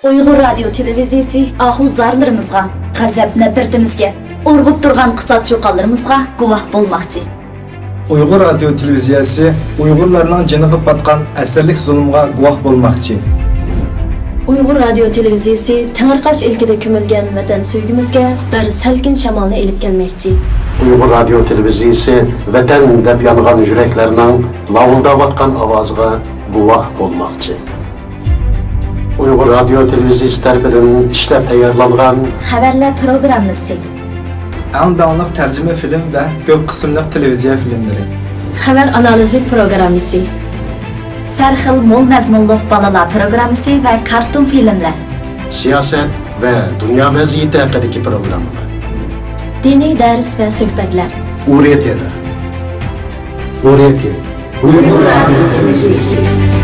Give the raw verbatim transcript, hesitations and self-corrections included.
ئۇيغۇر رادىيو تېلېۋىزىيىسى ئاھۇ زارلىرىمىزغا، غەزەپ نەپرىتىمىزگە، ئۇرغۇپ تۇرغان قىساس چۇقانلىرىمىزغا گۇۋاھ بولماقچى. ئۇيغۇر رادىيو تېلېۋىزىيەسى ئۇيغۇرلارنىڭ جېنىغا پاتقان ئەسىرلىك زۇلۇمغا گۇۋاھ بولماقچى. ئۇيغۇر رادىيو تېلېۋىزىيىسى تېڭىرقاش ئىلكىدە كۆمۈلگەن ۋەتەن سۆيگۈمىزگە بىر سەلكىن شامالنى ئېلىپ كەلمەكچى. ئۇيغۇر رادىيو تېلېۋىزىيىسى ۋەتەن دەپ يانغان يۈرەكلەرنىڭ لاۋۇلداۋاتقان ئاۋازىغا گۇۋاھ بولماقچى. ئۇيغۇر رادىيو تېلېۋىزىيىسى تەرىپىدىن ئىشلەپ تەييارلانغان خەۋەرلەر پروگراممىسى. ئەڭ داڭلىق تەرجىمە فىلىم ۋە كۆپ قىسىملىق تېلېۋىزىيە فىلىملىرى. خەۋەر ئانالىزى پروگراممىسى. سەرخىل مول مەزمۇنلۇق بالىلار پروگراممىسى ۋە كارتون فىلىملەر. سىياسەت ۋە دۇنيا ۋەزىيىتى ھەققىدىكى پروگراممىلار. دىنىي دەرس ۋە سۆھبەتلەر. ئۇرېتېدا. ئۇرېتې. ئۇيغۇر رادىيو تېلېۋىزىيىسى.